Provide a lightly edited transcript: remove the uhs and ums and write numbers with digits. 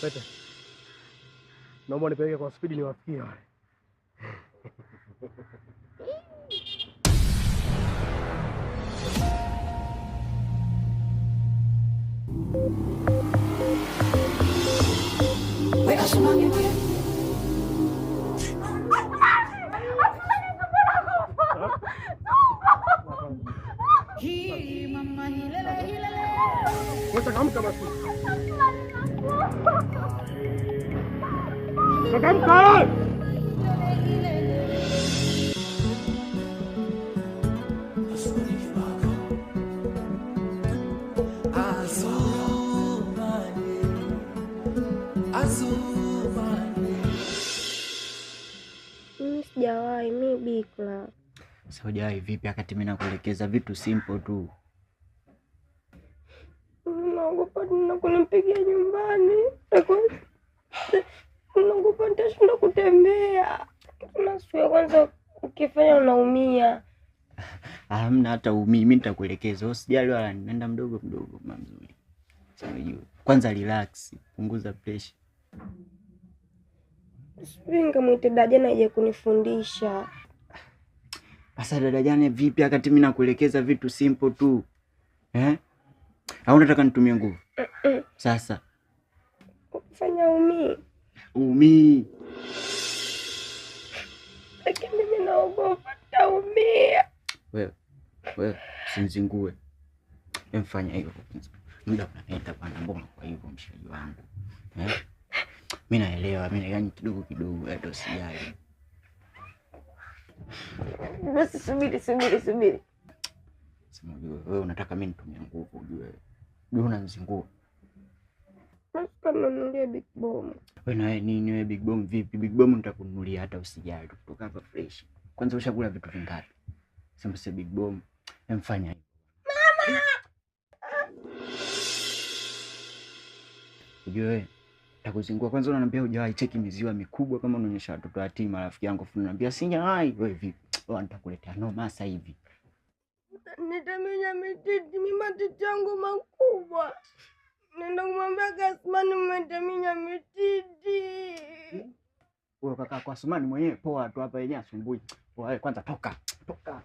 Pete. Naomba nipeleke kwa spidi niwafikie wale. Changamka basi. Changamka. Mimi sijawahi, mi bikra. Sasa hujawahi vipi wakati mimi nakuelekeza vitu simple tu? Naogopa tena kunipigia nyumbani. Naogopa nitashinda kutembea. Kuna siku ya kwanza ukifanya unaumia. Hamna hata umii, mimi nitakuelekeza. Usijali wala nenda mdogo mdogo mama mzuri. Sasa unajua. Kwanza relax, punguza pressure. Sijui nikamwite dada aje kunifundisha. Sasa dada jana vipi wakati mimi nakuelekeza vitu simple tu? Eh? Au unataka nitumie nguvu? Sasa fanya umii. Umii. Lakini mimi naogopa nitaumia. Wewe usinzingue. Emfanya hivyo. Muda unaenda bwana, mbona kwa hivyo mshikaji wangu? Eh? Mimi naelewa, mimi yani kidogo kidogo hata usijali. Basi subiri. Sema ujue wewe unataka mimi nitumie nguvu ujue. Ujue unanizingua. Nunulia Big Bomb. Wewe na wewe nini wewe Big Bomb vipi? Big Bomb nitakununulia hata usijali. Kutoka hapa fresh. Kwanza ushakula vitu vingapi? Sema sasa Big Bomb. Emfanya hivyo. Mama! Ujue wewe nitakuzingua. Kwanza unaniambia hujawahi cheki miziwa mikubwa kama unaonyesha watoto yatima rafiki yangu, afu unaniambia sijawahi. Wewe vipi? Wewe nitakuletea noma sasa hivi. Nitamenya mititi, mimi matiti yangu makubwa. Nenda kumwambia Kasmani mmetaminya mititi. Wewe kaka kwa Asmani mwenyewe poa tu hapa yenyewe asumbui. Poa wewe kwanza toka. Toka.